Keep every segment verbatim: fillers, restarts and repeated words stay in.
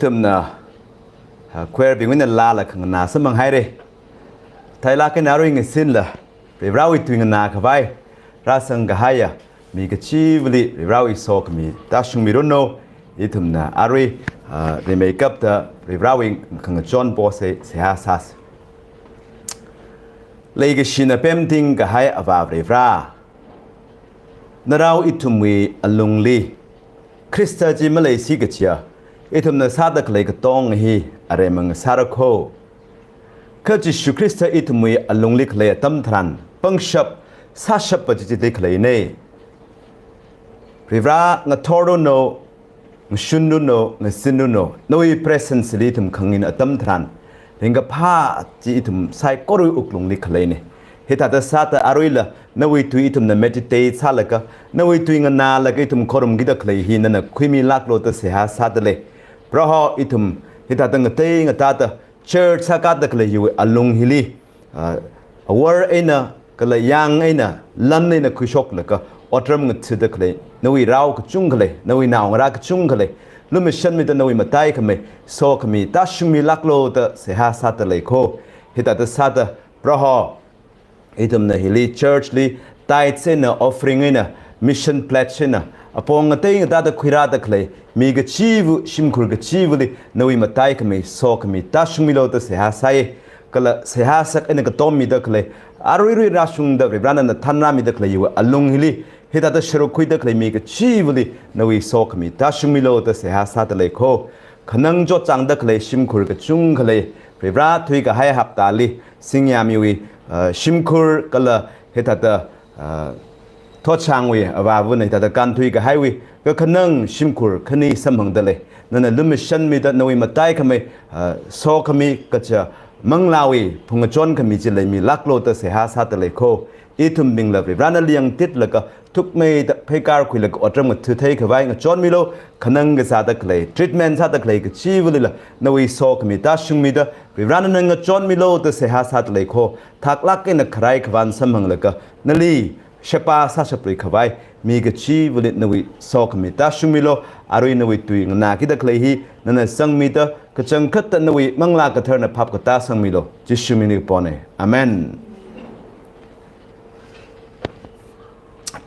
Ithumna, ah, choir bingwui eina laa la khanganā samphang haira. Thailāk eina arui ngasinla, Varivarāwui tui nganākhavai rāsang kahaiya mi kachivali Varivarāwui sokhami tāshungmiranu. Ithumna arui, ah, rimeikapta Varivarāwui khangachon posa seihā sāsa. Leikashina pemting kahai Avā Varivarā, narao ithumwui alungli Khrista chi maleisi kachiya ithumna sāda khalei katonga hi aremma ngasāra kho. Kha Jishu Khrista ithumwui alungli khalei atam tharan pangshap sāshappa chi chili khaleina. Varivarā ngathorranu, ngashunranu, ngasinranu, nawui presence li ithum khangin atam tharan ringkaphā chi ithum saikorawui wuklungli khaleina. Hithāda sāda aruila nawui tui ithumna meditate sālaga, nawui tui nganālaga ithum khorumkida khalei hi nana khuimilāklu da seihā sāda lei. Proho, ithum hithāda ngatei ngatāda church sākada khalei hiwui alung hili, ah, awor eina, kala yang eina, lan eina khuishoklaga, otram ngathada khalei nawui rao kachungkha lei, nawui naongarā kachungkha lei, lumashanmida nawui mataikhamei sokhami tāshungmilāklu da seihā sāda lei kho. Hithāda sāda, Proho, ithumna hili church li tithes eina, offering eina, mission pledge eina, apong ngatei ngatāda khuirāda khalei mi kachiva, shimkhur kachivali nawui mataikhamei sokhami tāshungmilu da seihā sāi. Kala seihā sak eina katommida khalei, aruirui rāshungda Varivarā nana thanrāmida khalei hiwui alung hili hithāda sharuk khuida khalei mi kachivali nawui sokhami tāshungmilu da seihā sāda lei kho. Khanang chotchāngda khalei shimkhur kachungkha lei, Varivarā thuikahai haptali singyamiwui, ah, shimkhur kala hithāda, ah, thotchāngwui avāvana hithāda kānthuikahaiwui kakhanang shimkhur khani samphangda lei. Nana lumashanmida nawui mataikhamei, ah, sokhami kaja manglāwui phungachon khami chi leimilāklo da seihā sāda lei kho. Ithumbingla Varivarana liangtitlaga thukmeida pheikar khuilaga otram ngathāthei khavai ngachonmilo, khanang kasāda khalei, treatment sāda khalei kachivālila nawui sokhami tāshungmida Varivarana na ngachonmilo da seihā sāda lei kho. Thaklāk eina kharai khavān samphanglaga nali sheba sāshapli khavai mi kachivāli nawui sokhami tāshungmilo, arui nawui tui nganākida khalei hi nana zangmida kachangkhatta nawui Manglā Katharana phap katā sangmilo. Jishu mingli kapona. Amen.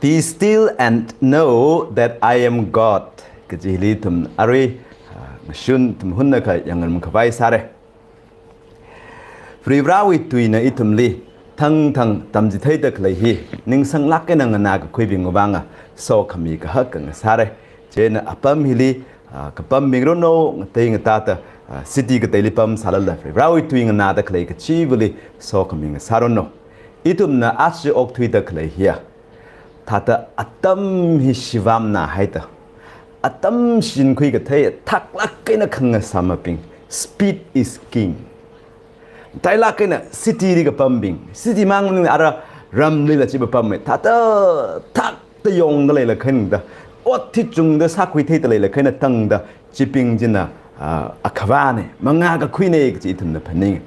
"Be still and know that I am God," kaji hili ithum arui, ah, ngashun ithum hunnakha yangngarum khavai sāra. Varivarawui tuina ithumli thangthang tamchitheida khalei hi ningsanglāk eina nganākakhuibing vanga sokhami kahak akha sāra. Chieina apam hili, ah, kapam mingrano ngatei ngatāda, ah, city kateili pamsālala Varivarawui tui nganāda khalei kachivāli sokhami ngasāranu. Ithumna aja okthuida khalei hiya thāda atam hi shivamna haida, atam shinkhui kathei, thaklāk eina khangasāmabing, speed is king. Matailāk eina city li kapambing, city mang maningla ara ramlila chi pampamma, thāda thakta yongda leilakha eina da, ot hi chungda sākhuitheida leilakha eina tangda, chibing china, ah, akhavāna, mangā kakhuina kaji ithumna phaning.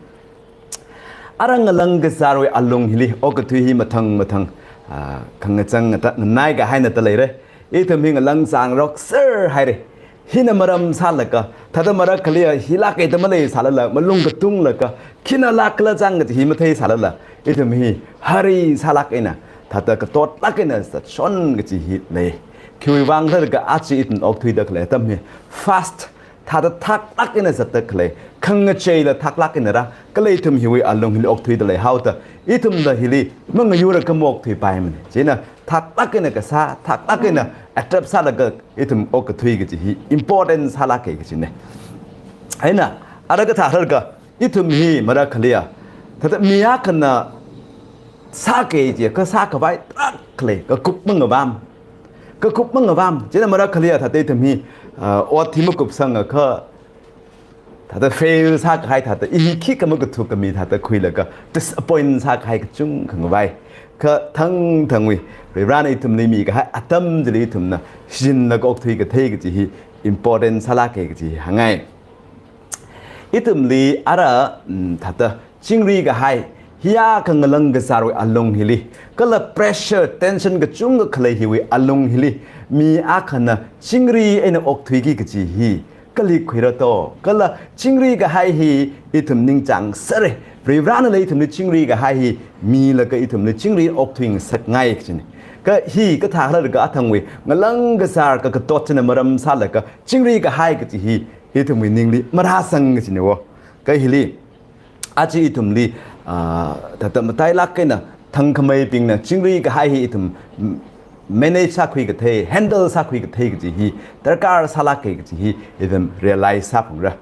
Ara ngalang kazārwui alung hili okathui hi mathang mathang, ah, khangachang ngata nganai kahaina da leira. Ithum hi ngalang zangrokser haira. Hina maram sālaga, thāda marakhaliya hilāk eina da maleisālala, malung katunglaga, khina lākkhala chang kaji hi matheisālala, ithum hi hurry sālāk eina, thāda katotlāk eina zatshon kaji hi lei. Khiwui vang khala jiakha aja ithum okthuida khalei atam hi fast, thāda thaklāk eina zatda khalei, khangacheila thaklāk eina rā, kala ithum hiwui alung hili okthuida leihaoda, ithumla hili mangayurlaga maokthuipaimana. Chieina thaklāk eina kasā, thaklāk eina adapt sālaga ithum okkathui kaji hi important sālāka kajina. Eina, ara kathā khala jiakha, ithum hi marakhaliya, thāda mi akhana sāki kaji, kasā khavai tarākha lei, kakup mangapam. Kakup mangapam. Chieina marakhaliya thāda ithum hi, ah, ot hi makupsangakha, thāda fail sākahai thāda, i hi khikha makathuk kami thāda khuilaga disappoint sākahai kachungkha ngavai. Kha thangthangwui, Varivarana ithumli mikahai atam chili ithumna shichinlaga okthui kathei kaji hi important sālāka kaji hi hāngngai. Ithumli ara, mm, thāda chingri kahai, hiya khangalang kazārwui alung hili, kala pressure, tension kachungkha khalei hiwui alung hili, mi akhana chingri eina okthuiki kaji hi kali khuira to, kala chingri kahai hi ithum ningchāngsera. Varivarana ithumli chingri kahai hi milaga ithumli chingri okthui ngasakngai kajina. Kha hi kathā khala jiakha athangwui ngalang kazār kakatot china maram sālaga chingri kahai kaji hi ithumwui ningli marāsang kajina wo. Kha hili, aja ithumli, ah, thāda matailāk eina thangkhameibingna chingri kahai hi ithum, mm, manage sākhui kathei, handle sākhui kathei kaji hi darkar sālāka kaji hi ithum realize sāphalungra.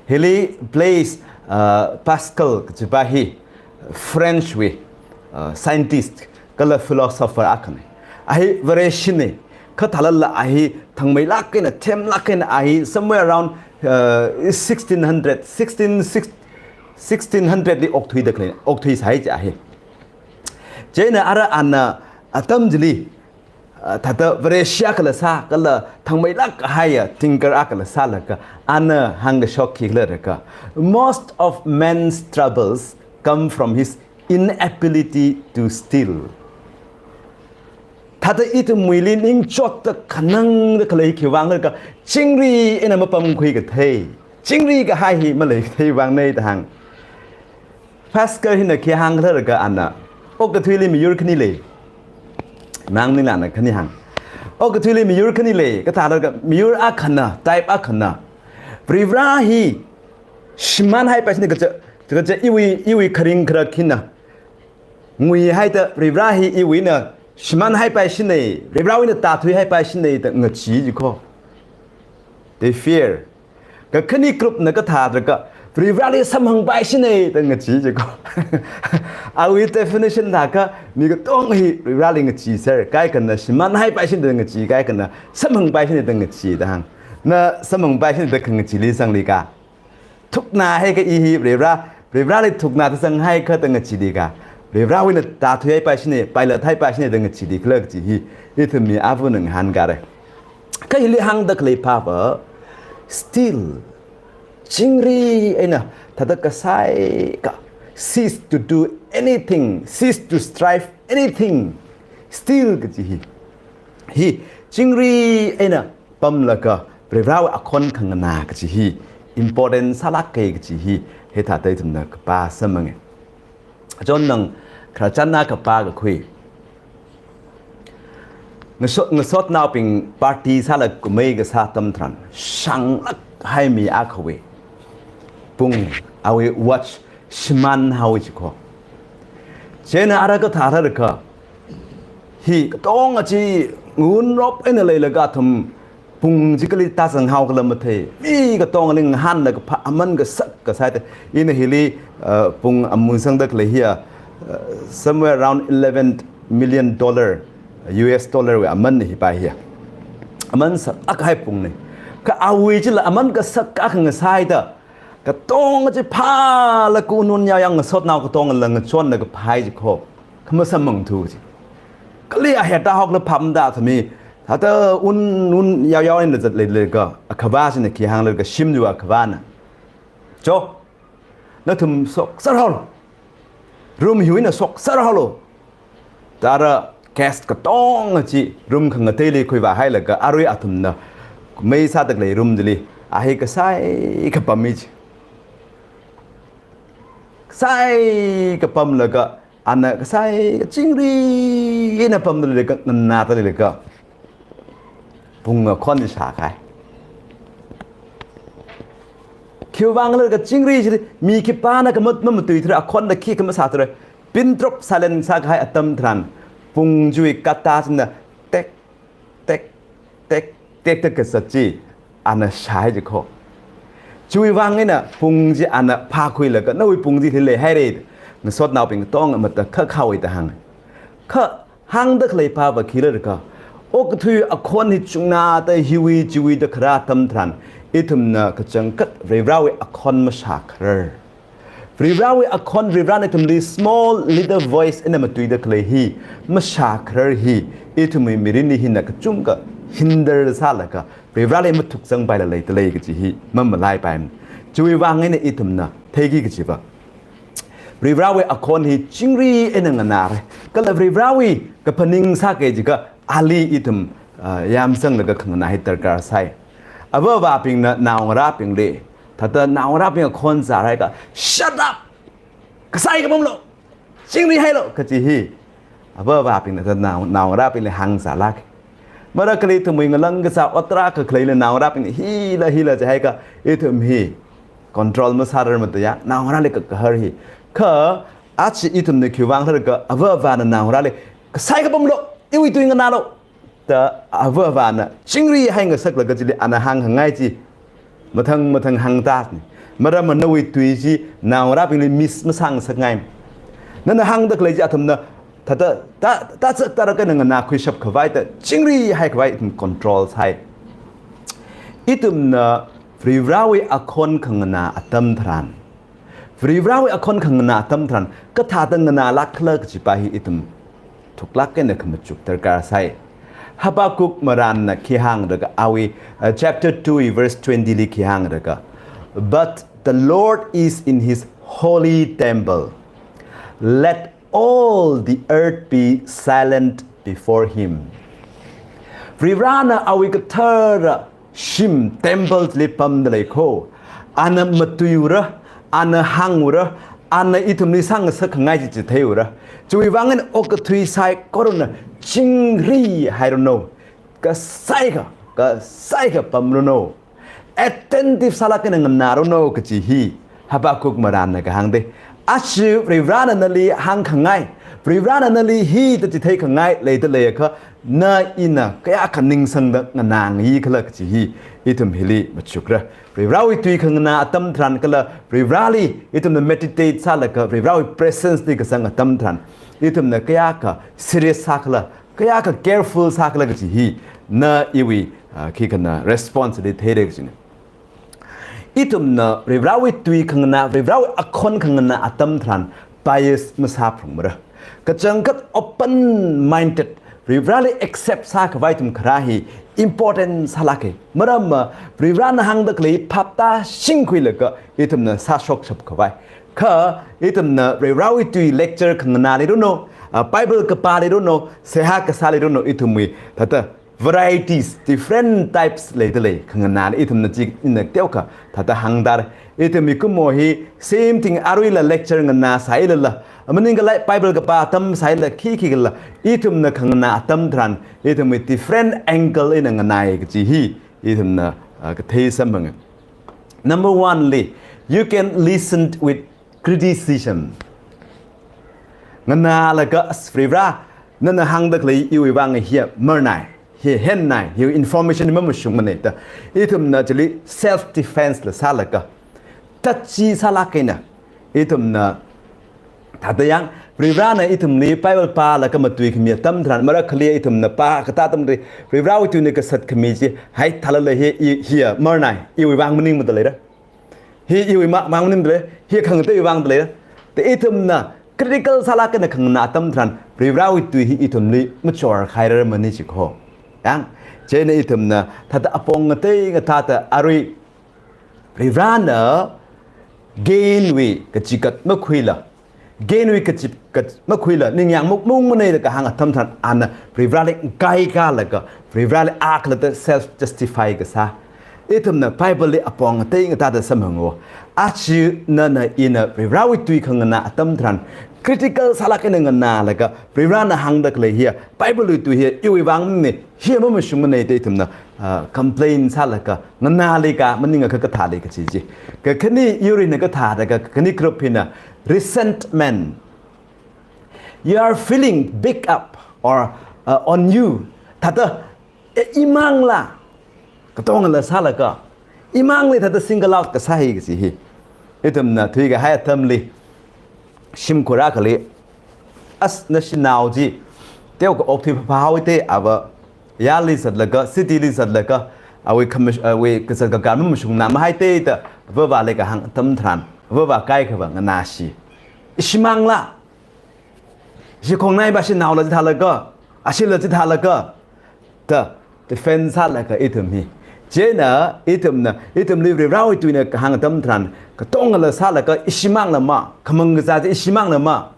Hili Blaise, ah, Pascal kajipa hi French wui, ah, scientist kala philosopher akhana. A hi Vareshina, kha thālala a hi thangmeilāk eina, themlāk eina a hi somewhere around, uh, sixteen hundred, sixteen, six, sixteen hundred li okthuida khalei, okthuisai chi a hi. Chieina ara ana atam chili, uh, thāda Vareshi akhala sā, kala thangmeilāk kahaiya thinker akhala sālaga, ana hāngkashok khi khala jiakha, most of man's troubles come from his inability to still. Thāda ithumwuili ningchotda khanangda khalei khiwui vang khala jiakha chingri eina mapamkhui kathei, chingri kahai hi malei kathei vangna da hāng. Pascal hina khi hāng khala jiakha ana, okathuili miyur khani lei. Mang ningla ana khani hāng. Okathuili miyur khani lei, kathā khala jiakha miyur akhana, type akhana, Varivara hi shimānhaipaishina kaja, kaja iwui, iwui kharing kharak hina nguihaida Varivara hi iwuina shimānhaipaishina, Varivarawuina tāthuihaipaishina da ngachee ji kho. They fear. Kha khani group na kathā jiakha Varivarali samphangpaishina da ngachee ji kho. Awui definition thākha mi katonga hi Varivarali ngacheeser, kaikhana shimānhaipaishina da ngachee, kaikhana samphangpaishina da ngachee da hāng. Na samphangpaishina da khangacheeli zangli ka. Thukna haika i hi Varivara Varivarali thukna tāzanghaiakha da ngachee di kha, Varivarawui eina tāthuihaipai shine, pilot haipai shine da ngachee di khala kaji hi ithum mi avana ngahānkare. Kha hili hāngda khalei pava, still, chingri eina thāda kasāi kha, cease to do anything, cease to strive anything, still kaji hi. Hi chingri eina pamlaga Varivarawui akhon khanganā kaji hi important sālāka kaji hi hithāda ithumna kapā samphange. Achon nang khararchanna kapā kakhui. Ngaso-, ngasotnaobing party sālaga kumei kasā atam tharan, shānglāk haimi akhawui pung, awui watch shimānhaowa jikho. Chieina ara kathā tharakha, hi katonga chi ngunrop eina leilaga athum pung chi kali tāzanghao khala mathei. Mi katongali ngahānlaga phā aman kasak kasāi te. Ina hili, uh, pung amun sangda khalei hiya, uh, somewhere around eleven million dollar, U S dollar wui aman hi pa hiya. Aman saklāk hai pung ne. Kha awui chila aman kasak akha ngasāi da, katonga chi phālaga un un yao yao ngasotnao katongala ngachonlaga phāi jikho. Kha masamphangthu chi. Kali a heta hokla phāmada thami, thāda un un yao yao eina zat leilaga, akhava china khi hānglaga shimlu akhavana, "Cho, nathum shokser haolu. Room hiwui eina shokser haolu." Da ara guest katonga chi room khangateili khuivāhailaga arui athumna mei sāda khalei room chili, a hi kasāi kapam chi. Kasāi kapamlaga, ana kasāi kachingri eina pamda leilaga, nganāda leilaga, pung akhon shākahai. Khiwuivang khala kachingri chili, mi khipāna khamat mamatuithura, akhonla khikha masāthura, pin drop silent sākahai atam tharan, pung chiwui katā china tek, tek, tek, tek da kazat chi, ana shāi jikho. Chiwuivang eina pung chi ana phākhuilaga, nawui pung chi hili leihaire, ngasotnaobing katonga matakhak haowa da hānga. Kha hāngda khalei pava khi leirakha, okathui akhon hi chungnāda hiwui chiwui da kharā atam tharan, ithumna kachangkhat Varivarawui akhon mashākharar. Varivarawui akhon, Varivarana ithumli small little voice eina matuida khalei hi mashākharar hi, ithumwui mirinli hina kachungkha hinder sālaga, Varivarali mathukzangpaila leida lei kaji hi mamalaipai. Chiwuivang eina ithumna theiki kajiva, Varivarawui akhon hi chingri eina nganāra. Kala Varivarawui kaphaning sāki jiakha ali ithum, ah, yamsanglaga khanganā hi darkar sai. Ava avābingna naongarābingli, thāda naongarābing akhon zārhaiakha, "Shut up! Kasāi kapamlu! Chingri hailu!" kaji hi ava avābingna thāda nao, naongarābingli hāngzālāka. Mara kali ithumwui ngalang kazā ot tarākha khaleili naongarābingna hila hila jihaiakha, ithum hi control masārar mada ya, naongarāli kakahar hi. Kha aja ithumna khiwuivang leirakha ava avāna naongarāli, "Kasāi kapamlu! Iwui tui nganālu!" da ava avāna chingri hai ngasaklaga chili ana hāngkhangai chi mathang mathang hāngtāsni. Maramva nawui tui chi naongarābingli miss masāngasakngai. Nana hāngda khalei chi athumna thāda, tā, tā chak tāra kha nganākhuishap khavai da chingri haikhavai ithum control sai. Ithumna Varivarawui akhon khanganā atam tharan, Varivarawui akhon khanganā atam tharan, kathāda nganālākkhala kajipa hi ithum thuklāk eina khamachuk darkar sai. Habakkuk marānna khi hāngrakha awui, uh, chapter two verse twenty li khi hāngrakha, "But the Lord is in his holy temple. Let all the earth be silent before him." Varivarana awui kathara shim temple li pamda leikho. Ana matuiura, ana hāngra, ana ithumli sāngasakkhangai chi chitheiura. Chiwuivang eina okathui saikorana chingri hairanu. Kasāikha, kasāikha pamranu. Attentive sālāk eina nganāranu kaji hi Habakkuk marānna kahāng de. Aja Varivarana nali hāngkhangai, Varivarana nali hithāda chitheikhangai leida leiakha, na ina kayākha ningsangda nganāngaikhala kaji hi ithum hili machukra. Varivarawui tui khanganā atam tharan kala Varivarali ithumna meditate sālaga Varivarawui presence li kazang atam tharan, ithumna kayākha serious sākhala, kayākha careful sākhala kaji hi na iwui, ah, khikhana response li theira kajina. Ithumna Varivarāwui tui khanganā, Varivarāwui akhon khanganā atam tharan bias masāphalungmara. Kachangkhat open-minded, Varivarāli accept sākhavai ithum kharā hi important sālāka. Maramva Varivarāna hāngda khalei phaptā shingkhuilaga ithumna sāshokshap khavai. Kha ithumna Varivarāwui tui lecture khanganāli runo, ah, Bible kapāli runo, seihā kasāli runo, ithumwui thāda varieties, different types leidalei. Khanganāli ithumna chi ina teokha thāda hāngdar. Ithumwui kumo hi same thing, aruila lecture nganāsāilala, maningkha lai Bible kapā tamsāila, khi khikhala, ithumna khanganā atam tharan ithumwui different angle eina nganāi kachi hi ithumna, ah, kathei samphanga. Number one li, you can listen with criticism. Nganālaga, as Varivarā, nana hāngda khalei iwui vang hi marnai, hi hennai, hi information mamashungmanei da ithumna chili self defense la sālaga, tatchi sālāk eina ithumna thāda yang, Varivarāna ithumli Bible pālaga matuikhami atam tharan, marakhali ithumna pā katā atamli, Varivarāwui tuina kasat khami chi, hai thālala hi, i, hi marnai, iwui vang maningmada leira. Hi iwui ma-, mang maningmada lei, hi khangateiwui vangda lei. Da ithumna critical sālāk eina khanganā atam tharan, Varivarāwui tui hi ithumli machorkhairarmana chi ko. Yang, chieina ithumna thāda apong ngatei ngathāda arui Varivarāna gain wui kachikat makhuila, gain wui kachipkat makhuila, ningyāng muk mungmanei da kahāng atam tharan, ana Varivarāli kaikalaga, Varivarāli akhalatta self justify kasā. Ithumna Bible li apong ngatei ngathāda samphanga. Achi nana ina Varivarāwui tui khanganā atam tharan, critical sālāk eina nganālaga, Varivarāna hāngda khalei hiya, Bible wui tui hiya, iwui vang maningmana, hi mamashungmanei da ithumna, ah, complain sālaga, nganāli ka, maningakha kathāli kachi chi. Kakhane yurina kathāda, kakhane group hina resentment. You are feeling beat up or, uh, on you. Thāda, e, imangla katongla sālaga, imangli thāda single out kasā hi kachi hi. Ithumna thuikahai atamli, shimkhur akhali, as nashi nao chi, teokha okthui phāphāhaowa te, ava yali zatlaga, city li zatlaga, awui khamash-, awui kazat kakar mamashungna mahaite da, avāvali kahāng atam tharan, avāva kaikhava nganāshi. Ishimangla, ishi khongnaiva ishi naola chithālaga, ashila chithālaga, da defense sālaga ithum hi. Chieina ithumna, ithumli Varivarāwui tuina kahāng atam tharan, katongla sālaga ishimangla ma, khamang kazā chi ishimangla ma,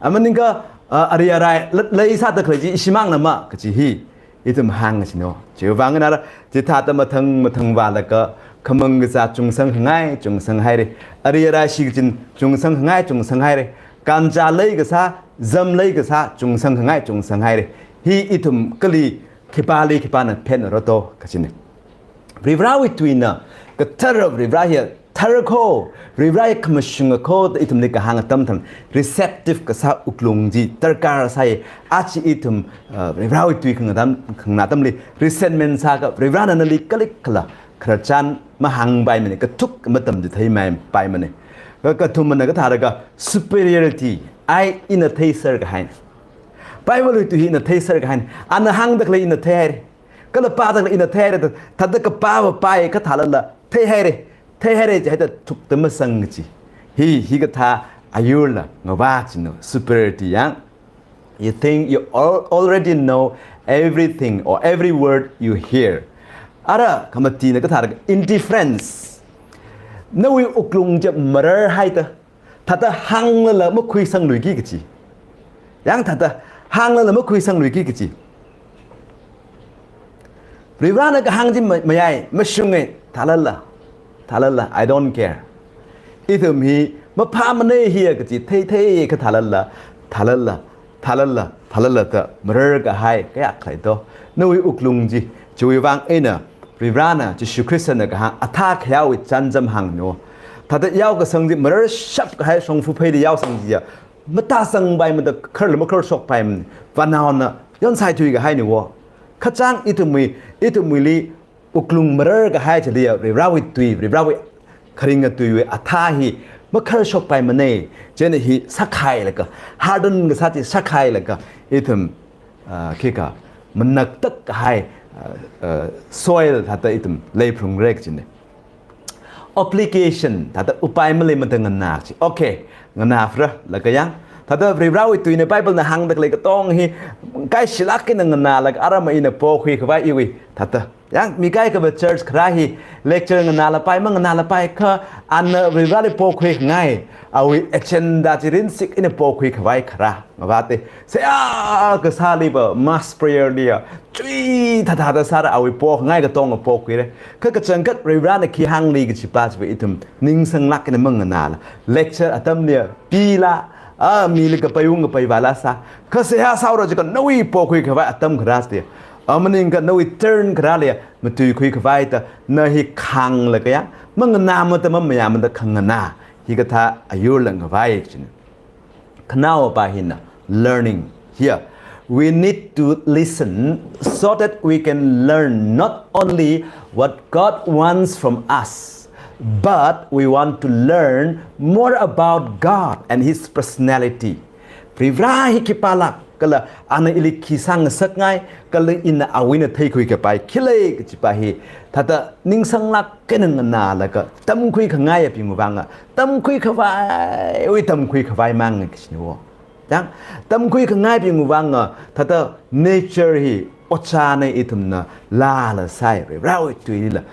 amaningkha, ah, ari arai, lat lei sāda khalei chi ishimangla ma, kachi hi ithum hāngkachina. Chiwui vang eina ara, chithāda mathang mathang vālaga, khamang kazā chungsangkhangai chungsanghaira. Ari arai shichin chungsangkhangai chungsanghaira. Kancha lei kasā, zam lei kasā, chungsangkhangai chungsanghaira. Hi ithum kali khipāli khipāna phenra to kachina. Varivarāwui tuina, kathara Varivarā hiya thara ko, Varivarā hiya khamashunga ko da ithumli kahāng atam tharan, receptive kasā wuklung chi darkar sāi. Achi ithum, uh, Varivarāwui tui khanganā atam, khanganā atamli resentment sāakha, Varivarāna nali kalikhala khararchan mahāngpaimana, kathuk matam chi theimeipaimana. Ka, kathumana kathālaga superiority, ai ina theiserkahaina. Bible wui tui hi ina theiserkahaina. Ana hāngda khalei ina theihaira. Kala pāda khalei ina theihaira, thāda kapāva pāi kathālala theihaira. Theihaira jihaida thukta masang kachi. Hi, hikathā ayurla ngavā china, superiority yang. You think you al-, already know everything or every word you hear. Ara khamatina kathālaga indifference. Nawui wuklung chi mararhaida, thāda hānglala makhuisangluiki kachi. Yang thāda hānglala makhuisangluiki kachi. Varivarāna kahāng chi ma-, mayai, mashunga, thālala, thālala, I don't care. Ithum hi maphāmanei hiya kachi theithei kathālala, thālala, thālala, thālala da mararkahai kayākha lei to. Nawui wuklung chi, chiwui vang eina Varivarāna, Jishu Khristana kahāng, athā khayāwui chānjam hāngna. Thāda yaokasang chi mararshapkahai shongfa pheili yaosang chiya, matāzangpaimada, kharla makharshokpaimana, vānaona yonsai thuikahaina. Kachang ithumwui, ithumwuili wuklung mararkahai chiliya, Varivarāwui tui, Varivarāwui kharinga tuiwui athā hi makharshokpaimanei. Chieina hi sākhailaga, harden kasā chi sākhailaga, ithum, ah, khikha manaktak kahai, ah, ah, soil thāda ithum leiphalungra kachina. obligation, thāda upai maleimada nganā chi. Okay, nganāphara, laga yang. Thāda Varivarawui tuina Bible na hāngda khalei katong hi, kaishilāk eina nganālaga aram eina pokhui khavai iwui. Thāda, yang, mi kaikhava church kharā hi, lecture nganālapai, manganālapai kha, ana Varivarali pokhuingai, awui agenda chi rinsik eina pokhui khavai kharā. Ngavāte, seihā kasāli va, mass prayer li ya, chui thāthāda sāra awui pokngai katonga pokhuira. Kha kachangkhat Varivarana khi hāngli kachi pa chi va ithum ningsanglāk eina manganāla. Lecture atamli ya, pila, a, mili kapaiung kapaivāla sā. Kha seihā sāhaora jiakha nawui pokhui khavai atam kharā sāda. A maningakha nawui turn kharāli ya, matuikhui khavai da, na hi khānglaga ya, manganāmada mamayāmada khanganā. Hikathā ayurla ngavai kachina. Khanaowa pa hina, learning. Here, we need to listen so that we can learn not only what God wants from us, but we want to learn more about God and His personality. Varivara hi khipālāk, kala ana ili khi sāngasakngai, kala ina awui eina theikhui kapai khi lei kachi pa hi, thāda ningsanglāk eina nganālaga, tamkhui khangaiyabingwui vanga, tamkhui khavai, ui tamkhui khavai mang kachina wo. Yang, tamkhui khangaibingwui vanga, thāda nature hi ojāna ithumna lāla sai, Varivarawui tuilila.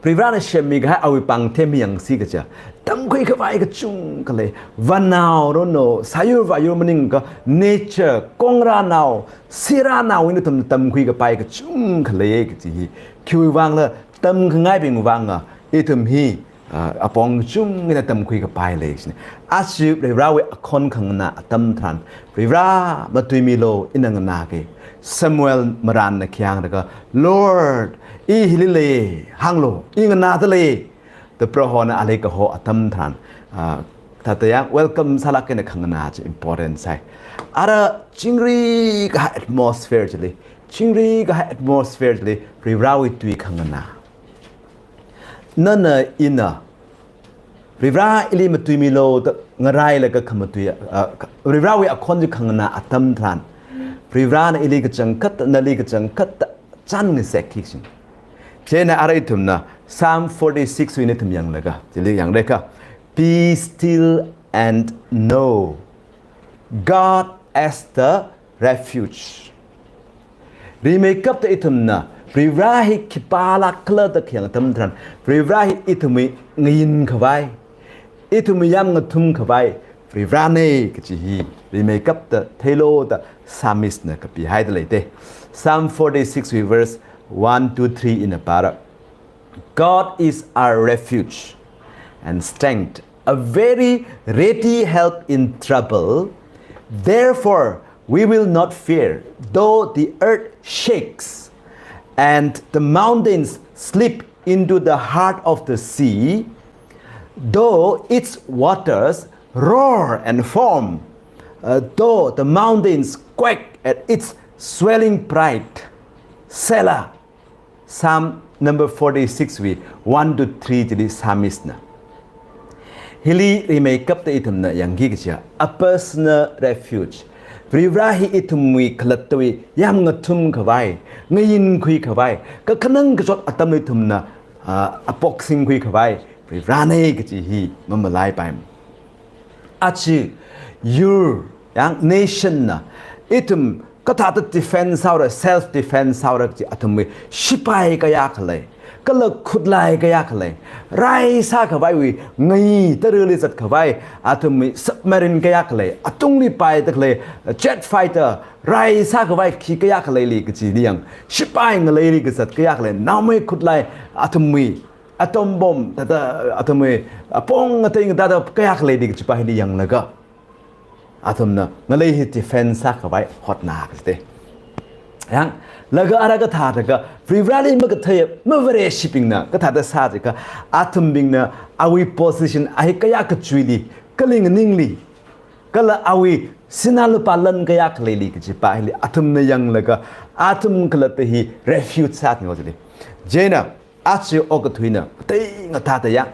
Varivarana semmi kahai awui pāngthem hi yangsi kaja. Tamkhui khavai kachungkha lei, vānao rono, sāyur vāyur maningakha nature, kongrānao, sirānao eina ithumna tamkhui kapai kachungkha lei kachi hi. Khiwui vangla, tamkhangaibingwui vanga, ithum hi, ah, apong kachungkhana tamkhui kapai lei kachina. Aja Varivarawui akhon khanganā atam tharan, Varivara matuimilu, ina nganāki. Samuel marānna khi hānglaga, Lord, I hili lei, hānglu, I nganāda lei. Da Prohona ali kaho atam tharan, ah, thāda yang welcome sālāk eina khanganā chi important sai. Ara chingri kahai atmosphere chili, chingri kahai atmosphere chili, Varivarawui tui khanganā. Nana ina, Varivara ili matuimilu da ngarailaga khamatui, ah, Varivarawui akhon chi khanganā atam tharan, Varivarana ili kachangkhat, nali kachangkhat chānngasekki kachina. Chieina ara ithumna Psalm forty-six wui eina ithum yanglaga, chili yanglakha, "Be still and know God as the refuge." Rimeikapta ithumna Varivara hi khipālāk khala da khayang atam tharan, Varivara hi ithumwui ngayin khavai, ithumwui yamngathum khavai Varivarana kachi hi rimeikapta theilu da Psalmist na kapihaida leite. Psalm forty-six wui verse one, two, three ina pāra. God is our refuge and strength, a very ready help in trouble. Therefore, we will not fear, though the earth shakes and the mountains slip into the heart of the sea, though its waters roar and foam, uh, though the mountains quake at its swelling pride. Selah. Psalm number forty-six wui one to three chili Psalmist na. Hili rimeikapta ithumna yangki kaja, a personal refuge. Varivara hi ithumwui khalattawui yamngathum khavai, ngayinkhui khavai, kakhanang kachot atamli ithumna, ah, apoksingkhui khavai Varivarana kachi hi mamalaipai. Aja yur, yang nation na, ithum kathāda defense sāhaora, self defense sāhaora kachi athumwui shipai kayākha lei, kala khutlai kayākha lei, rai sākhavaiwui ngai tarali zatkhavai athumwui submarine kayākha lei, atungli paida khalei jet fighter, rai sākhavai khi kayākha leili kachili yang, shipai ngaleili kazat kayākha lei, naomei khutlai athumwui atom bomb, thāda athumwui apong atei ngatāda kayākha leili kachi pa hili yanglaga, athumna ngalei hi defense sākhavai hotna kajite. Yang, laga ara kathāda ka, Varivarali makathei mavareshibingna kathāda sā jiakha, athumbingna awui position a hi kayākha chuili, kali nganingli, kala awui sinā lupā lan kayākha leili kachi pa hili athumna yanglaga, athum khalatta hi refuge sātngo chili. Chieina, aja okathuina, tei ngatāda ya.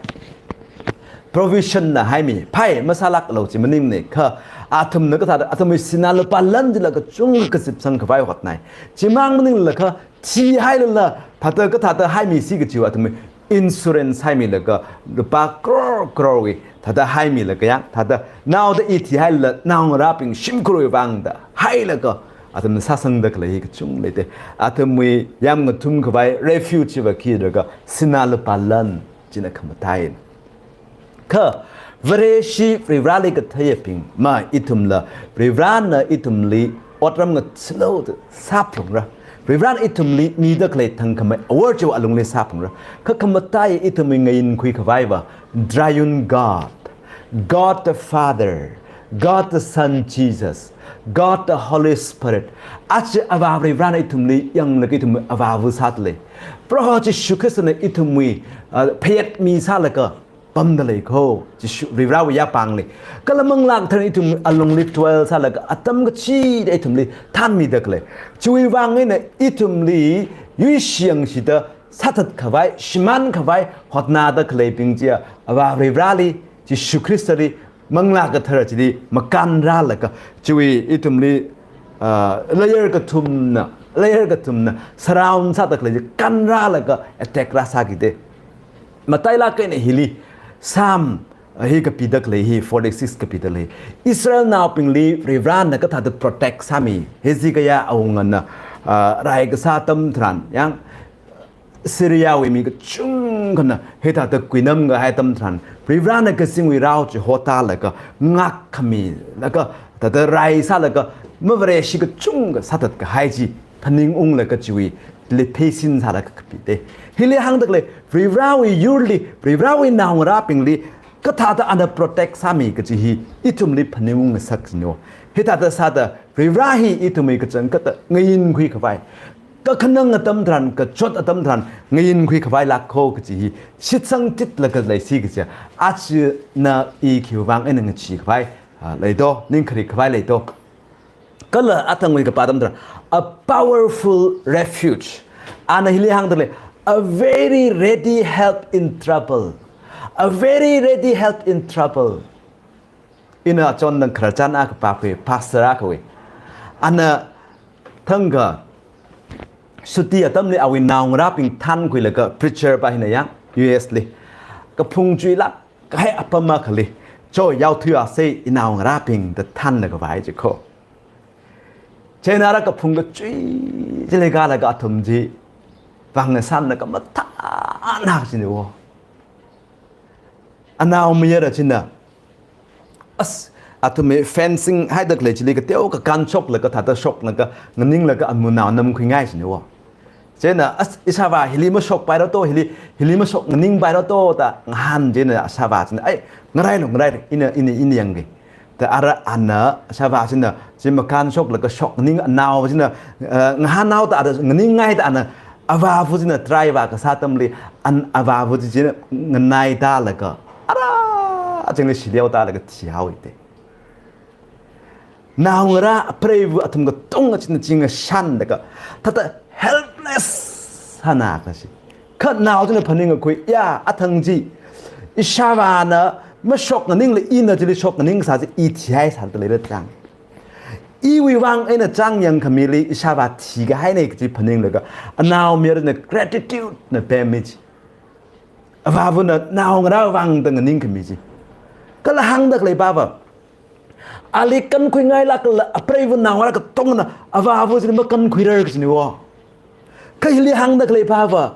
Provision na haimi, phai masālāklu chi maningne kha, athumna kathāda, athumwui sinā lupā lan chila kachungkha kazipsang khavai hotnai. Chimang maningla kha, thihailala, thāda kathāda haimisi kachiva athumwui insurance haimilaga, lupā crore crore wui thāda haimilaga yang, thāda naoda i thihailala naongarābing shimkhurwui vang da hailaga, athum sāsangda khalei hi kachungkha leida. Athumwui yamngathum khavai refuge va khi jilaga sinā lupā lan china khamataina. Kha Vareshi Varivarali katheiabing ma ithumla, Varivarana ithumli otram ngathālo da sāphalungra. Varivarana ithumli mida khalei thangkhamei awor chiwui alungli sāphalungra. Kha khamataiya ithumwui ngayinkhui khavai va Triune God, God the Father, God the Son Jesus, God the Holy Spirit. Aja Avā Varivarana ithumli yanglaga ithumwui avāva sāda lei. Proho Jishu Khristana ithumwui, uh, phayetmi sālaga pamda lei kho, Jishu Varivarawui yāpāngli. Kala Manglā Katharana ithum alungli dwell sālaga atam kachida ithumli thanmida khalei. Chiwui vang eina ithumli yuishiyangshida sāthat khavai, shimān khavai hotnada khaleibing chiya Avā Varivarali, Jishu Khristali, Manglā Kathara chili makānrālaga, chiwui ithumli, ah, layer kathumna, layer kathumna surround sāda khalei chi kānrālaga attack rāsākida. Matailāk eina hili Psalm, ah, hi kapida khalei hi, forty-six kapida lei. Israelnaobingli Varivarana kathāda protect sāmi. Hezekiah awungana, ah, rai kasā atam tharan, yang Syriawui mi kachungkhana hithāda kuinam kahai atam tharan, Varivarana kazingwui rao chi hotālaga, ngākkhamilaga, thāda rai sālaga, mavareshi kachungkha sāthat kahai chi phaningunglaga chiwui lipeisin sālaga kapida. Hili hāngda khalei, Varivarawui yurli, Varivarawui naongarābingli kathāda ana protect sāmi kaji hi ithumli phaningungngasak jino. Hithāda sāda Varivara hi ithumwui kachangkhatta ngayinkhui khavai, kakhanang atam tharan, kachot atam tharan ngayinkhui khavailāk kho kaji hi shitsang chitlaga leisi kaja. Aja na i khiwui vang eina ngachee khavai, ah, leido, ningkhari khavai leido. Kala athangwui kapā atam tharan, a powerful refuge. Ana hili hāngda lei, a very ready help in trouble. A very ready help in trouble. Ina chon nang khararchan akha pākhui, pastor akhawui. Ana thangkha suti atamli awui naongarābing thankhuilaga preacher pa hina yang U S li. Kaphung chuilāk kahai apam akhali, "Cho, yaothuiasei inaongarābing," da thanna khavai chi kho. Chieina ara kaphung kachui chili kālaga athum chi vāngasānlaga mathānā kajina wo. Anaomayara china, as, athumwui fencing haida khalei chili kateo kakān shoklaga, thāda shoklaga, nganinglaga amunao namkhuingai jina wo. Chieina, as, ishāvā hili mashokpaira to, hili, hili mashok nganingpaira to, da ngahān chieina ishāvā china, "Ai, ngarailu, ngarailu, ina, ina, ina yangki." Da ara ana, ishāvā china, chi makān shoklaga shoknganing, anao china, eh, ngahānhaoda ara nganingngaida ana, avāva china try vākasā atamli, an avāva chi china nganaitālaga, ara, achingli shiliaotālaga thihaowa da. Naongarā apreiva athum katonga china chi ngashanlaga, thāda helpless sānā kaji. Kha nao china phaningkakhui, ya, athang chi, ishāvāna mashok nganingla ina chili shok nganingsā chi i thihaisāda leira chang. Iwui vang eina chang yangkhamili ishāvā thikahaina kaji phaninglaga, anaomayarana gratitude na pemi chi. Avāvana naongarā vang da nganingkhami chi. Kala hāngda khalei pava, ali kankhuingailākla apreiva naongarā katongana avāva chili makankhuirar kajina wo. Kha hili hāngda khalei pava,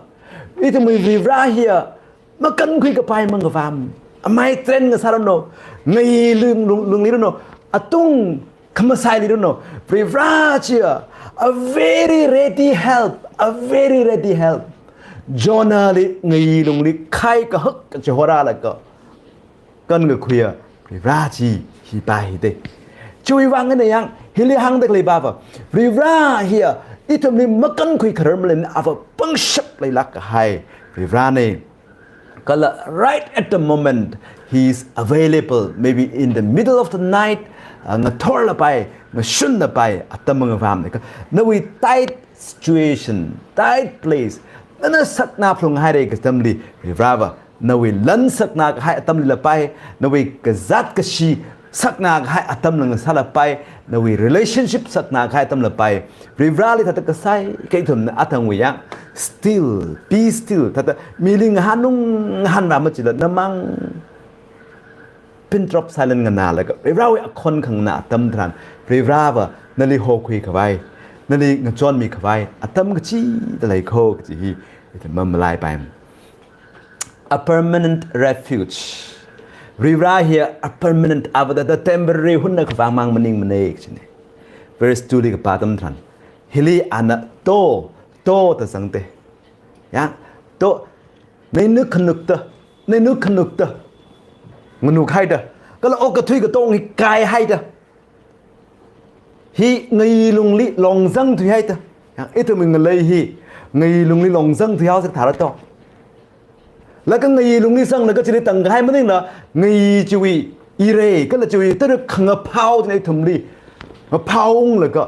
ithumwui Varivara hiya makankhui kapai mangavām. Amai train ngasāranu, ngayi lung, lung, lungli ranu, atung khamasaili ranu, Varivara chiya, a very ready help, a very ready help. Jonahli ngayi lungli khai kahak kachi horālaga kankakhuiya Varivara chi hi pa hi da. Chiwui vang eina yang, hili hāngda khalei pava, Varivara hiya ithumli makankhui kharar maleimana, ava pangshap leilāk kahai Varivarana. Kala right at the moment, he is available. Maybe in the middle of the night, uh, ngathorlapai, ngashunlapai atam mangavāmana. Kha nawui tight situation, tight place, nana saknā phalunghaira kaji atamli, Varivara va nawui lan saknā kahai atamli lapai, nawui kazāt kashi sakna kahai atamla ngasālapai, nawui relationship sakna kahai atamlapai. Varivarali thāda kasai, kha ithumna athangwui yang, still, be still, thāda mili ngahānnung ngahānra machila, namang pin drop silent nganālaga, Varivarawui akhon khanganā atam tharan, Varivarava nali hokhui khavai, nali ngachonmi khavai atam kachida lei kho kaji hi ithum mamalaipai. A permanent refuge. Varivara hi a permanent, avāda temporary hunna khavāmang maningmana kajina. Verse two li kapā atam tharan, hili ana to, to da zangda. Ya, to, neina khanukta, neina khanukta nganukhaida, kala okathui katong hi kaihaida, hi ngayi lungli longzang thuihaida. Ya, ithumwui ngalei hi ngayi lungli longzang thuihaosa thāra to. Laga ngayi lungli zanglaga chili tangkahai maningla, ngayi chiwui irei, kala chiwui tara khangaphao china ithumli ngaphaolaga,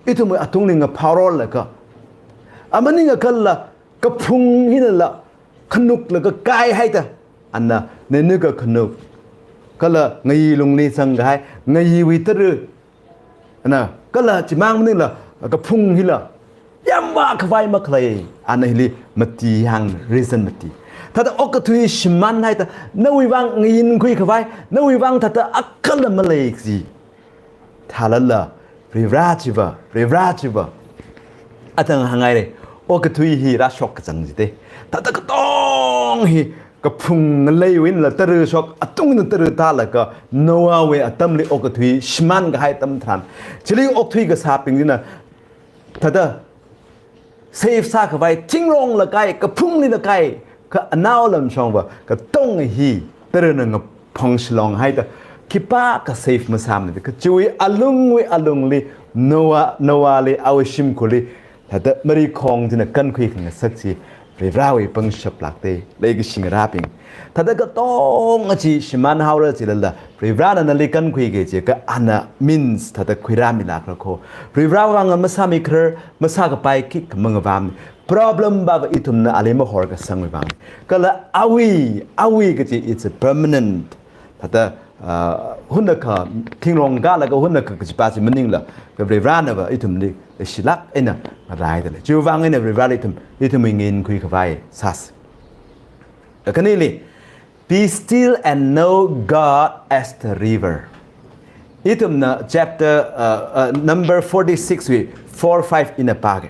ithumwui atungli ngaphaorolaga, a maningakhala kaphung hinala khanuklaga kaihaida, ana neina kakhanuk, kala ngayi lungli zangkahai ngayiwui tara, ana kala chimang maningla kaphung hila yamvā khavai makhalei, ana hili mati hāng, reason mati. Thāda okathui shimānhaida, nawui vang ngayinkhui khavai, nawui vang thāda akhala malei kaji thālala, Varivara chiva, Varivara chiva athang hānghaira, okathui hi rāshok kachang jida. Thāda katong hi kaphung ngaleiwui einala tara shok, atungna tara tālaga, Noahwui atamli okathui shimānkahai atam tharan, chili okthui kasābing china thāda safe sākhavai, thingrongla kai, kaphunglila kai, kha anaolamshongva katong hi tarana ngaphongshilonghaida, khipākha safe masāmana da, kha chiwui alungwui alungli, Noah, Noahli, awui shimkhurli thāda marikhong china kankhui khangasak chi Varivarawui pangshap lākda, leikashi ngarābing. Thāda katonga chi shimānhaora jilala, Varivarana nali kankhuiki jiakha ana means thāda khuirāmilākra kho. Varivara vang masāmikharar, masākapai khikha mangavāmana. Problem va ithumna ali mahorkasangwui vang. Kala awui, awui kaji, it's a permanent. Thāda, ah, hunnakha, thingrong kālaga hunnakha kajipa chi maningla, kha Varivaranava ithumli leishilāk eina ngaraida lei. Chiwui vang eina Varivarali ithum, ithumwui ngayinkhui khavai sāsa. Khanili, "Be still and know God as the river." Ithumna chapter, uh, uh, number forty-six wui four five ina pāga.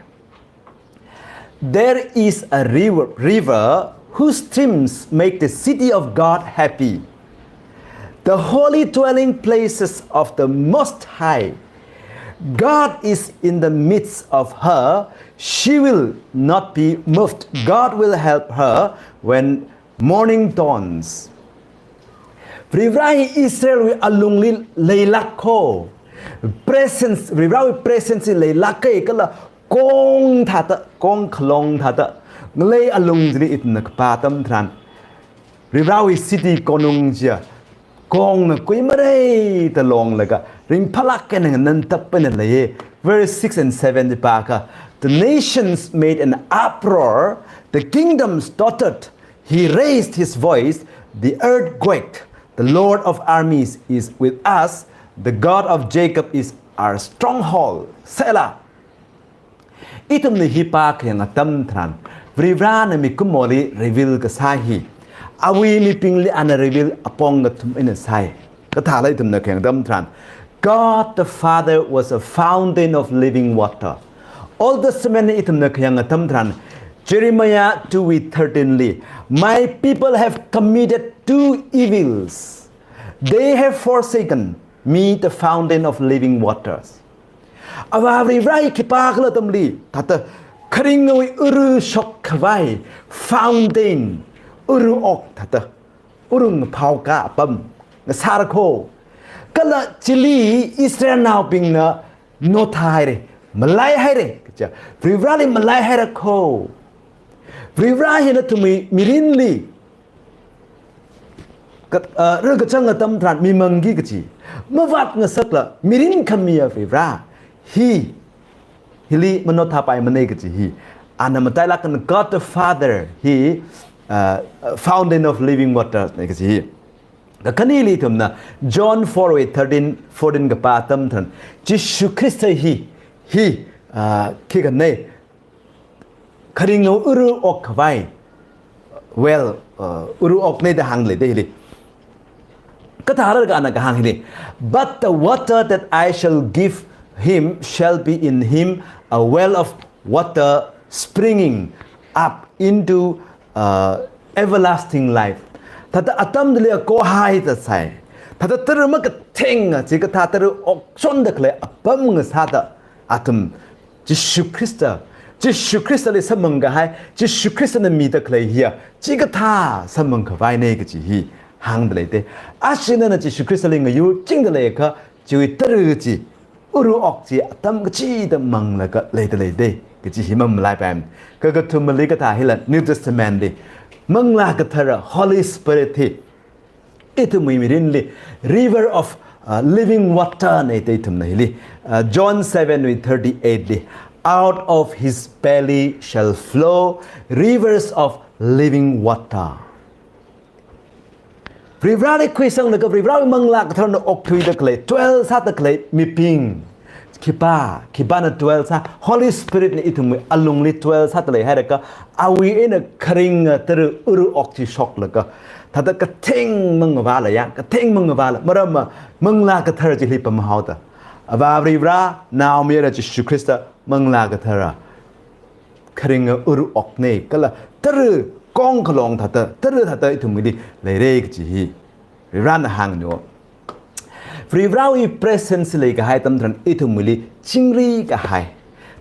"There is a river, river whose streams make the city of God happy, the holy dwelling places of the Most High. God is in the midst of her, she will not be moved. God will help her when morning dawns." Varivara hi Israelwui alungli leilāk kho. Presence, Varivarawui presence hi leilāka kala kong thāda, kong khalong thāda, ngalei alung chili ithumna kapā atam tharan, Varivarawui city konung chiya kongna kuimareida longlaga, ringphālāk eina nganantap eina leiya. Verse six and seven li pākha, "The nations made an uproar, the kingdoms tottered. He raised his voice, the earth quaked. The Lord of armies is with us, the God of Jacob is our stronghold." Selah. Ithumna hi pākhayang atam tharan, Varivarana mikumoli reveal kasā hi, awui mibingli ana reveal apong kathum eina sāi. Kathāla ithumna khayang atam tharan, God the Father was a fountain of living water. Old Testament li ithumna khayang atam tharan, Jeremiah two wui thirteen li, "My people have committed two evils. They have forsaken me, the fountain of living waters." Avā Varivara hi khipākhala atamli, thāda kharingwui uru shok khavai, fountain, uru ok thāda, uru ngaphao kapam ngasāra kho. Kala chili Israelnaobingna nothāhaira, malaihaira, kaja, Varivarali malaihaira kho. Varivara hi nathumwui mirinli ka, ah, rakachang atam tharan mimangki kaji, mavāt ngasakla mirin khamiya Varivara hi, hili manothāpaimana kaji hi, ana matailāk eina God the Father hi, ah, fountain of living water na kaji hi. Kakhaneli ithumna John four wui thirteen, fourteen kapā atam tharan, Jishu Khrista hi, hi, ah, khikhanei, kharinga uru okkhavai, well, uh, uru oknei da hāngda leida hili. Kathāra ana kahāng hili. "But the water that I shall give him shall be in him a well of water springing up into, uh, everlasting life." Thāda atam dili ako hai da sai. Thāda tara makatheng, chikathā tara okshonda khalei apam ngasāda athum Jishu Khrista, Jishu Khristali samphang kahai, Jishu Khristana mida khalei hiya, chikathā samphang khavainei kaji hi hāngda leida. Ashi nana Jishu Khristali ngayurchingda leiakha, chiwui tara chi, uru ok chi atam kachida manglaga leida leida kaji hi mamalaipaimana. Kakathumali kathā hila New Testament li, Manglā Kathara, Holy Spirit hi ithumwui mirinli river of, uh, living water nei da ithumna hili, uh, John seven wui thirty-eight li, "Out of his belly shall flow rivers of living water." Varivarali khuisanglaga Varivarawui Manglā Katharana okthuida khalei, dwell sāda khalei mibing, khipā, khipāna dwell sā, Holy Spirit na ithumwui alungli dwell sāda lei hailaga, awui eina kharinga tara uru ok chi shoklaga, thāda katheng mangavāla ya, katheng mangavāla, maramva Manglā Kathara chili pamhaoda. Avā Varivara, Naomayara Jishu Khrista, Manglā Kathara, kharinga uru oknei, kala tara kong khalong thāda, tara thāda ithumwuili leira kaji hi Varivarana hāngna. Varivarawui presence leikahai atam tharan ithumwuili chingri kahai.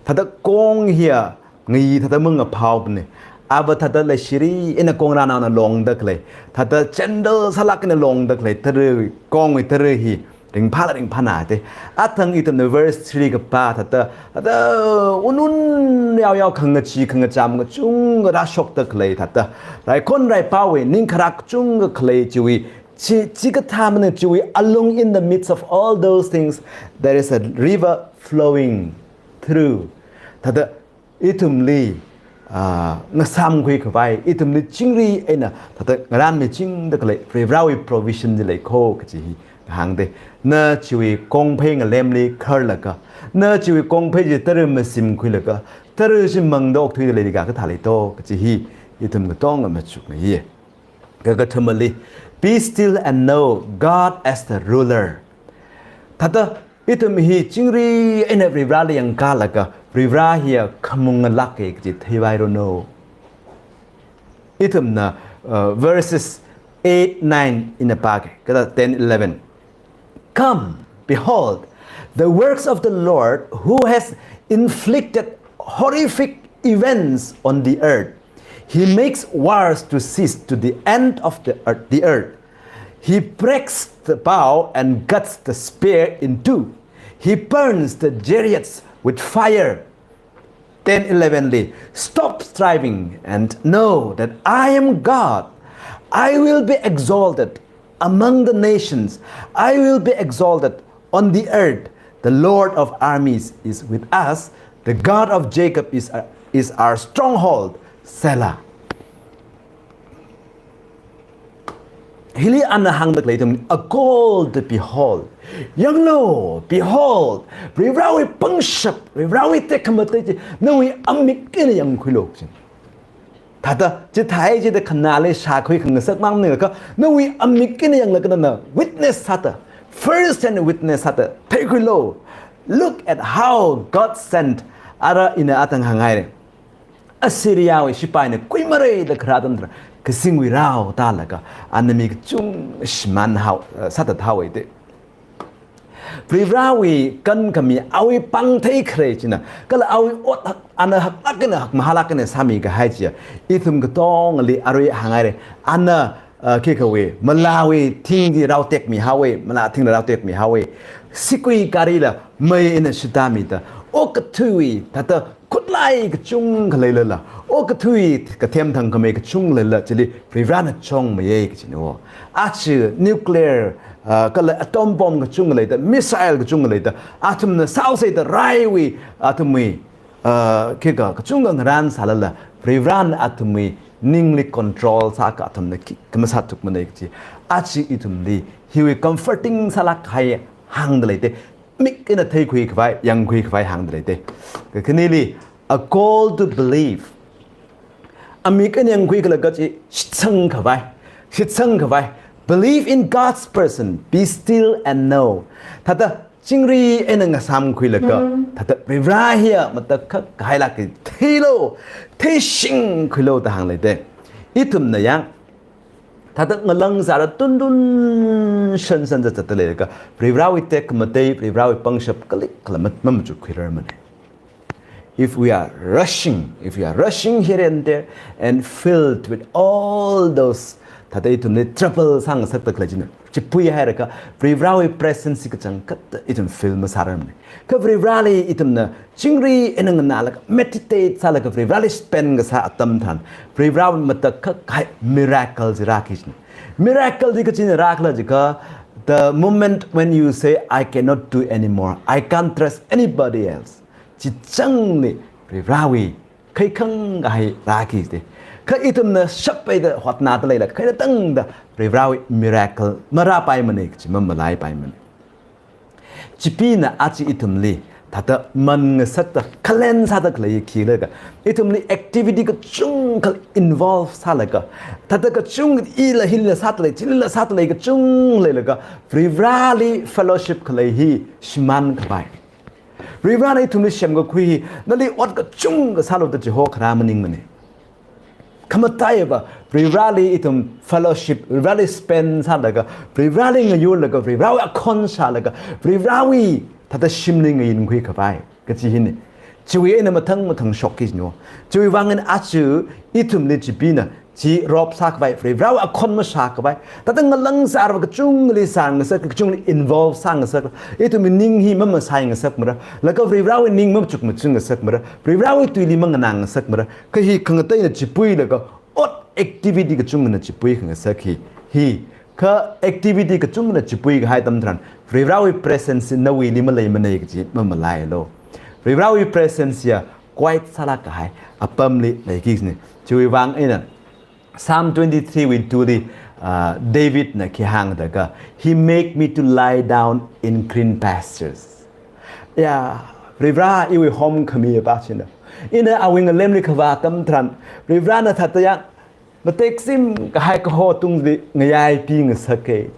Thāda kong hiya ngai thāda mangaphaopanei. Ava thāda leishiri eina kongrānaona longda khalei, thāda candle sālāk eina longda khalei tara, kongwui tara hi ringphāla ringphāna da. Athang ithumna verse three kapā thāda, thāda unun yaoyao khangachee khangacham kachungkha rāshokda khalei thāda, raikhon raipāwui ningkharā kachungkha khalei chiwui, chi, chikathā maning chiwui alung, in the midst of all those things, there is a river flowing through. Thāda ithumli, ah, ngasāmkhui khavai, ithumli chingri eina thāda ngarānmichingda khalei Varivarawui provision chi lei kho kaji hi hāngda. Na chiwui kongphei ngalemli kharlaga, na chiwui kongphei chi tara masimkhuilaga, tara chi mangda okthuida leili kathā lei to kaji hi ithum katonga machukna hi. Kakathumali, "Be still and know God as the ruler." Thāda ithum hi chingri eina Varivarali yangkalaga, Varivara hiya khamunga lāka kaji theivairanu. Ithumna, uh, verses eight, nine eina pāga, kala ten, eleven. "Come, behold, the works of the Lord, who has inflicted horrific events on the earth. He makes wars to cease to the end of the earth, the earth. He breaks the bow and cuts the spear in two. He burns the chariots with fire." Ten, eleven li, "Stop striving and know that I am God. I will be exalted among the nations. I will be exalted on the earth. The Lord of armies is with us. The God of Jacob is, is our stronghold." Selah. Hili ana hāngda khalei atam, "A call to behold." Yanglu, behold, Varivarawui pangshap, Varivarawui tekhamatei chi nawui amik eina yangkhuilu kaji. Thāda, chithāi chida khanāli shākhui khangasak mang maningakha, nawui amik eina yanglaga nana witness sāda, first hand witness sāda theikhuilu. Look at how God sent. Ara ina athang hānghaira. Assyriawui sipaina kuimareida kharā atam tharan, kazingwui rao tālaga, ana mi kachungkha shimānhao, eh, sāthathaowa da. Varivarawui kankhami, awui pāng theikharei china, kala awui ot hak, ana haklāk eina hakmahālāk eina sāmikahai chiya, ithum katongali arui hānghaira, ana, ah, khikha wui, malāwui thingli raotekmihaowa, malā thingli raotekmihaowa, sigui garila mei eina shitāmida, okathuiwui, thāda khutlai kachungkha leilala, okathuiwui kathem thangkhamei kachungkha leilala, chili Varivarana chongmeiya kajina. Aja nuclear, ah, kala atom bomb kachungkha leida, missile kachungkha leida, athumna saosa da raiwui, athumwui, ah, khikha kachungkha ngarān sālala, Varivarana athumwui ningli control sākha athumna khikha masāthukmana kaji. Aja ithumli hiwui comforting sālāk kahai hāngda leite. Mik eina theikhui khavai, yangkhui khavai hāngda leite. Kakhaneli, a call to believe. Amik eina yangkhui khala kaji shitsang khavai, shitsang khavai. Believe in God's person, be still and know. Thāda chingri eina ngasāmkhuilaga, thāda Varivara hiya matakhak kahailāk kaji theilu, theishingkhuilu da hāng leite. Ithumna yang, thāda ngalang zara tundun shansan zatda leilaga, Varivarawui tekhamatei, Varivarawui pangshap kalik kala mat-, mamachukhuirarmana. If we are rushing, if we are rushing here and there and filled with all those, thāda ithumli trouble sāngasakda khalei china, chipui hailaga, Varivarawui presence kachangkhat ithum feel masārarmana. Kha Varivarali ithumna chingri eina nganālaga, meditate sālaga, Varivarali spend kasā atam tharan, Varivara matakhak kahai miracle chi rāki kajina. Miracle chi kachina rākhala jiakha, the moment when you say, "I cannot do anymore, I can't trust anybody else." Chichangli Varivarawui khaikhang kahai rāki jite. Kha ithumna shappaida hotnāda leilakha khaina tangda Varivarawui miracle marāpaimana kaji mamalaipaimana. Chibingna aja ithumli thāda man ngasakda khalen sāda khalei khikhala jiakha, ithumli activity kachungkha involve sālaga, thāda kachung ila hila sāda lei, chilila sāda lei kachung leilaga, Varivarali fellowship khalei hi shimān khavai. Varivarana ithumli semkakhui hi, nali ot kachungkha sālu da chihokharā maningmana. Khamataiya Varivarali ithum fellowship, Varivarali spend sālaga, Varivarali ngayurlaga, Varivarawui akhon shālaga, Varivarawui thāda shimli ngayinkhui khavai kaji hina. Chiwui eina mathang mathang shokki jino. Chiwui vang eina aja ithumli chibingna chi rop sākhavai, Varivarawui akhon mashā khavai, thāda ngalang zara kachungli sāngasak, kachungli involve sāngasak, ithumwui ning hi mamasai ngasakmara, laga Varivarawui ning machuk machuk ngasakmara, Varivarawui tuili manganā ngasakmara, kha hi khangateina chipuilaga, ot activity kachungna chipui khangasak hi, hi, kha activity kachungna chipui kahai atam tharan, Varivarawui presence nawuili maleimana kaji mamalailu. Varivarawui presence ya quiet sālāk kahai apamli leiki kajina. Chiwui vang eina Psalm twenty-three wui two li, ah, Davidna khi hāngda kha, "He make me to lie down in green pastures." Ya, Varivara iwui homkhami pa china. Ina awui ngalemli kavā atam tharan, Varivarana thāda ya mateksim kahai kaho tungli ngayaipingasaka.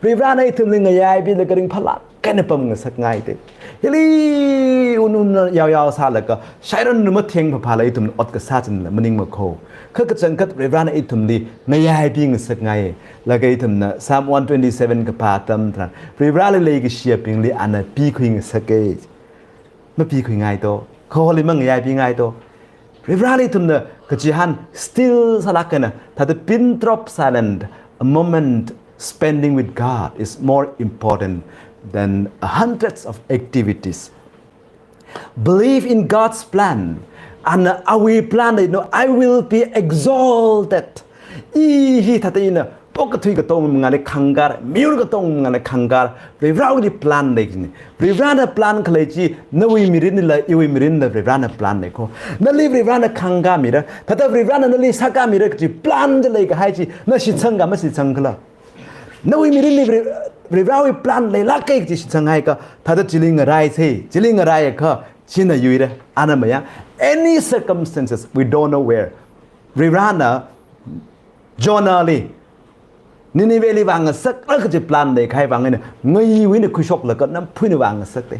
Varivarana ithumli ngayaipilaga ringphālāk eina pamngasakngaite. Hili un un yaoyao sālaga, shairan numa theng phāphāla ithum ot kasā chila maningmakho. Kha kachangkhat Varivarana ithumli ngayaipingasakngai. Laga ithumna Psalm one twenty-seven kapā atam tharan, Varivarali leikashiyabingli ana pikhuingasaka. Mapikhuingai to, kaholi mangayaipingai to. Varivarali ithumna kachihān still sālāk eina, thāda pin drop silent, a moment spending with God is more important than hundreds of activities. Believe in God's plan. Ana awui plan, you know, "I will be exalted." I hi thāda ina, pokathui katonga mangāli khangkar, miyur katonga mangāli khangkar, Varivarawuili plan leikajina. Varivarana plan khalei chi, nawui mirinla, iwui mirinla, Varivarana plan leikho. Nali Varivarana khangkamira, thāda Varivarana nali sākamira kaji plan chi leikahai chi, na shitsangka mashitsangkhala. Nawui mirinli Vari-, Varivarawui plan leilāka kaji shitsanghaiakha, thāda chili ngaraisa, chili ngaraiakha, china yuira, ana mayā. Any circumstances, we don't know where. Varivarana Jonahli, Ninevehli vāngasakra kaji plan leikahai vang eina, ngayiwui eina khuishoklaga namphuina vāngasakte.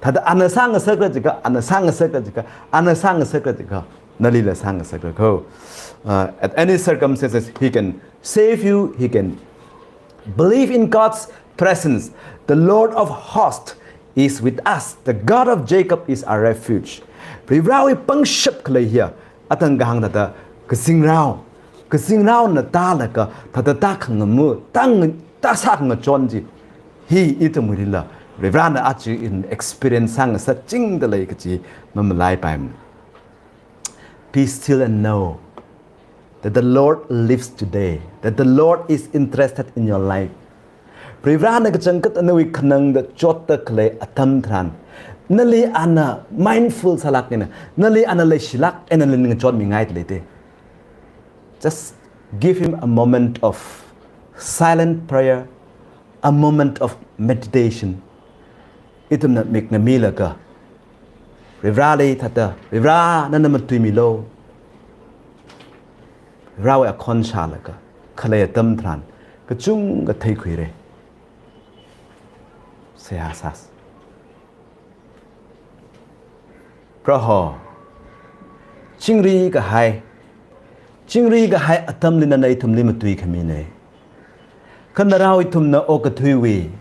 Thāda ana sāngasakra jiakha, ana sāngasakra jiakha, ana sāngasakra jiakha, nalila sāngasakra kho. Uh, at any circumstances, he can save you, he can believe in God's presence. The Lord of hosts is with us. The God of Jacob is our refuge. Varivarawui pangshap khalei hiya, atang kahāng thāda kazingrao, kazingraona tālaga, thāda tākhangamu, tāng-, tāsākhangachon chi. Hi ithumwuilila, Varivarana aja in experience sāngasakchingda lei kaji mamalaipaimana. Be still and know that the Lord lives today, that the Lord is interested in your life. Varivarana kachangkhat nawui khanangda chotda khalei atam tharan, nali ana mindful sālāk eina, nali ana leishilāk eina nali ngachonmingaida leite. Just give him a moment of silent prayer, a moment of meditation. Ithumna mik ngamilaga, Varivarali thāda, Varivara nana matuimilu. Varivarawui akhon shālaga khalei atam tharan kachungkha theikhuira. Seihā sāsa. Proho, chingri kahai, chingri kahai atamli nana ithumli matuikhamina. Kha narao ithumna okathuiwui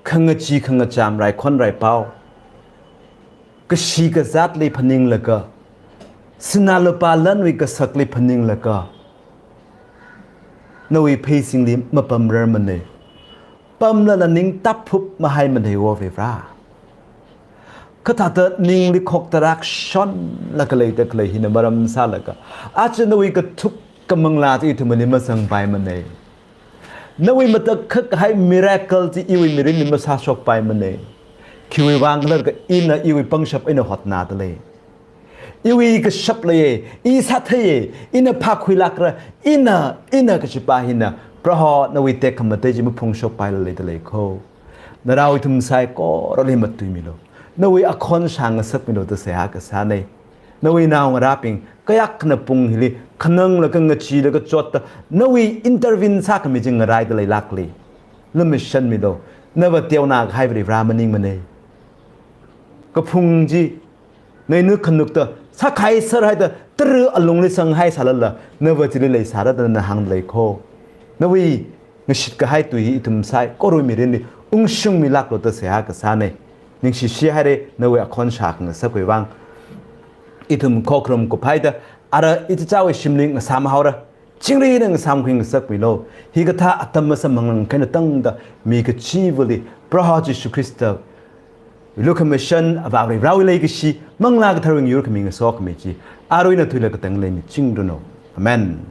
khangachee khangacham, raikhon raipao, kashi kazātli phaninglaga, sinā lupā lanwui kasakli phaninglaga, nawui pheisingli mapamrarmana. Pamlala ning taphup mahaimana, O Varivara. Kathāda ningli khoktarak shonlaga leida khalei hina maram sālaga, aja nawui kathuk kamanglā chi ithumli mazangpaimana. Nawui matakhak kahai miracle chi iwui mirinli masāshokpaimana. Khiwui vang khala kha ina iwui pangshap eina hotnādalei. Iwui kashap leiya, i sātheiya, ina phākhuilākra, ina, ina kachipa hina, Proho nawui tekhamatei chi maphungshokpaila leidalei kho. Narao ithum saikorali matuimilu. Nawui akhon shāngasakmilu da seihā kasāna. Nawui naongarābing kayākhana pung hili khananglaga ngacheelaga chotta, nawui intervene sākhami chi ngaraida leilākli. Lumashanmilu. Nava teonā kahai Varivara maningmana. Kaphung chi ngainu khanukta sākhaiser haida tara alungli sanghai sālala, nava chili leisāra da nana hāngdalei kho. Nawui ngashit kahai tui hi ithum saikorali mirinli ungshungmilāklu da seihā kasāna. Ningshishi haira nawui akhon shākhangasakwui vang. Ithum khokharum kuphaida, ara ichichāwui shimli ngasām haora. Chingri eina ngasāmkhui ngasakmilu. Hikathā atam masamphanglāk eina tangda mi kachivali Proho Jishu Khrista lukhamashan, Avā Varivara leikashi, Manglā Katharawui yur khami ngasokhami chi, arui eina thuilaga katang leimichingdanu. Amen.